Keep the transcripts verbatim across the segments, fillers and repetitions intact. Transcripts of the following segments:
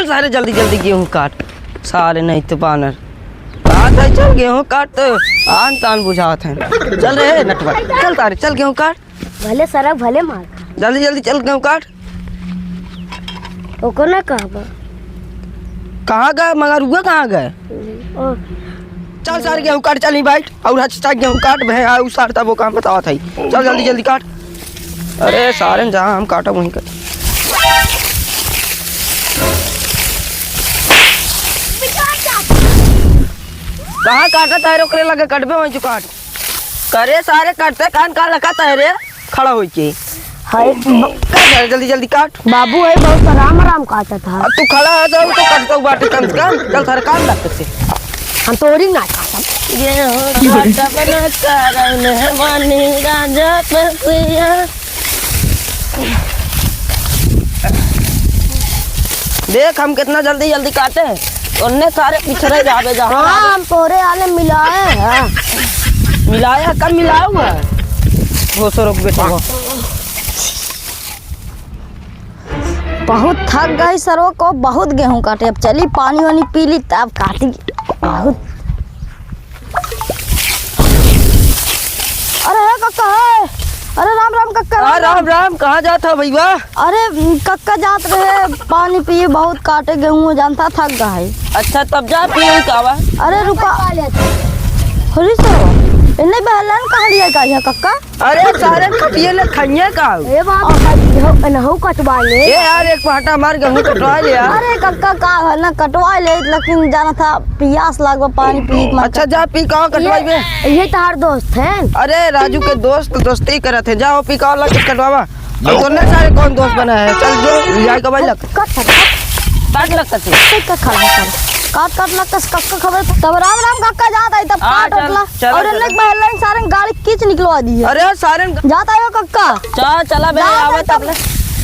सारे जल्दी जल्दी गेहूँ काट, सारे नहीं तो बानर। कहा था चल गेहूँ काट, तो आन तान बुझात है। चल रे नटवर, चल तारे, चल गेहूँ काट। भले सरक, भले मार खा। जल्दी जल्दी चल गेहूँ काट। ओको ना कहबा। कहाँ गए मगरुआ, कहाँ गए? ओ। चल सारे गेहूँ काट, चल ही बैठ। और हच तक गेहूँ काट भे, आ, उ सार तब वो काम बतावत है। चल जल्दी जल्दी काट। अरे सारे जहाँ हम काटब वहीं काट। कहाँ काटत है रे, ओकरे लगे कटबे वहीं जो काट। करे सारे कटते कान का लखत है रे, खड़ा होइके। हाय, ब- काट सारे, जल्दी जल्दी काट। बाबू है बहुत आराम आराम काटत है। अब तू खड़ा है तो, तो कटतो बाटे कम से कम। चल सारे काट लगते से। हम तोरी ना काटब। गेहूँ काटब न करन है मानी राजा पसिया। देख हम कितना जल्दी जल्दी काटे हैं, उन्ने सारे पिछड़े जावे जहाँ हाँ, हम तोरे आले मिलाए हैं। मिलाया? कब मिलाऊ है? वो सो रुक बेटा वो। बहुत थक गई सरो को, बहुत गेहूँ काटे। अब चली पानी वानी पी ली तब काटी। बहुत अरे हे कक्का, हे। अरे राम राम कक्का, हाँ, राम राम। राम राम, कहाँ जात हो भैया? अरे कक्का जात रहे पानी पिए, बहुत काटे गेहूँ, जानता थक गए। अच्छा, तब जा पिए का बा? अरे रुका। अरे सर, इन्हें बहलन कहाँ लिया का यहाँ कक्का? अरे सारे कटिए ले खइए का? ए बाबा, एनहू कटवा ले। ए यार, एक पहाटा मार गेहूँ कटवा ले यार। अरे कक्का का है ना, कटवा ले, लेकिन जाना था पियास लागबा, पानी पी के मन अच्छा, जा पी का कटवाई बे। ये, ये तार दोस्त हैं। अरे राजू के दोस्त दोस्ती करत है, जाओ पी का लग कटवावा। और तोरने सारे कौन दोस्त बना है? चल जो, जाए का भाई लग। कट, कट, कट। काट लगता से। कट, कट, खड़ा है, खड़ा। काट, काट लगता से, कक्का खबर। तब राम राम कक्का जात आई, तब हाँ, काट चल, उठला। चलो, और चलो। इन्हें बहलन सारे गाड़ी कीच निकलवा दी है। अरे सारे जात आयो कक्का। चल, चला बे, जाओ, आवे तब तब, ले।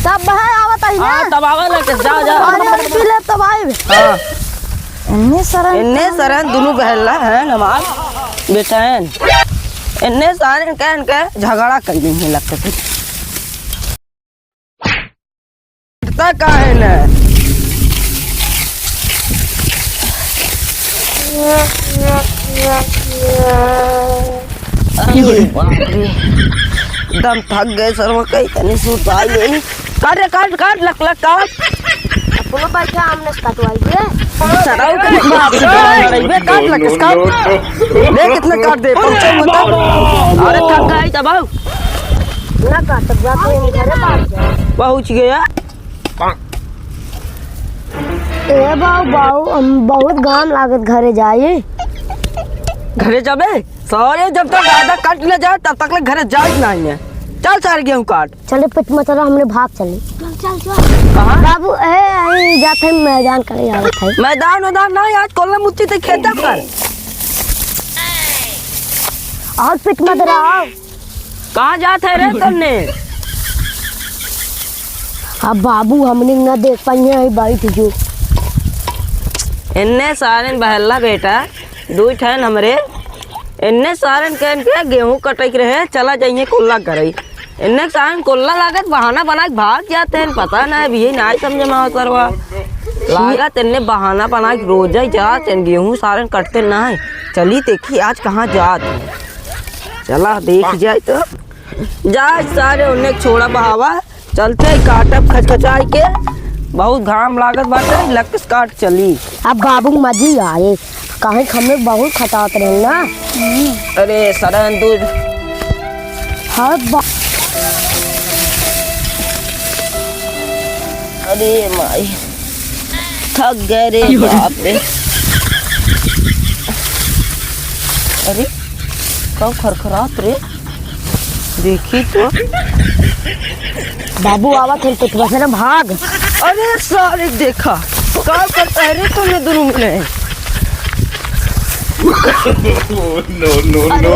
तब बहन आवत आई ना। हाँ, तब आवे ना, के जाओ, जाओ। पानी वानी पी ले, तब आए। हाँ। इन्ने सरन इन्ने सरन दुनू बहला है हमार बेटन। इन्ने सारे कहन के झगड़ा कर ली है लगता से। डरता काहे न? अरे बाप रे, दम थक गए सरवा, कहीं तनी सुताई गई। काट रे, काट, काट, लक, लक, काट। अपनो बैठा, हमने कटवाई दे। सराऊ के बाप रे, बे काट लक, काट। देख कितना काट दे, पहुंचे मत। अरे थक गई तब। ना काटब, जाते हम घरे बाहर जाए। पहुँच गया। ए बाऊ, बाऊ, हम बहुत घाम लागत, घरे जाई। घरे जाबे? सारे जब तक आधा कट न जाए, तब तक ले घरे जाए नहीं है। चल सारे गेहूं काट। चले पिट मचरा, हमने भाग चले। चल, चल, चल। कहाँ? बाबू, ए, आई जात है मैदान करे आवत है। मैदान वैदान नहीं, आज कोल्ला मुच्ची ते खेता कर। और पिट मचरा आओ। कहाँ जात है रे तन्ने? अब बाबू हमनी न देख पाइए, है बैठ जो। इन्ने सारन बहल्ला बेटा, दुई ठन हमरे, इन्ने सारन कहन के गेहूं कटक रहे, चला जाइए कोल्ला करई। इन्ने सारन कोल्ला लागत बहाना बना के भाग जात हैं, पता ना है, अभी यही ना समझ में आवत सरवा। लागत इन्ने बहाना बना के रोज ही जात हैं, गेहूं सारन कटते ना है। चली देखी आज कहाँ जात हैं। चला देख जाए तो। जा सारे उन्ने छोड़ा बहावा, चलते ही काटब खचखचाई के, बहुत घाम लागत बाटे, लकस काट चली। अब बाबू मजी आए, काहे कि हमें बहुत खटात रहे ना। अरे सरन दूध। हाँ बा- अरे माई। थक गए रे बाप रे। अरे, का खरखरात रे? देखी तो। बाबू आवत है, कुछ बस ना भाग। अरे सारे देखा, का करता है रे तुमने दोनों मिले? No, no, no।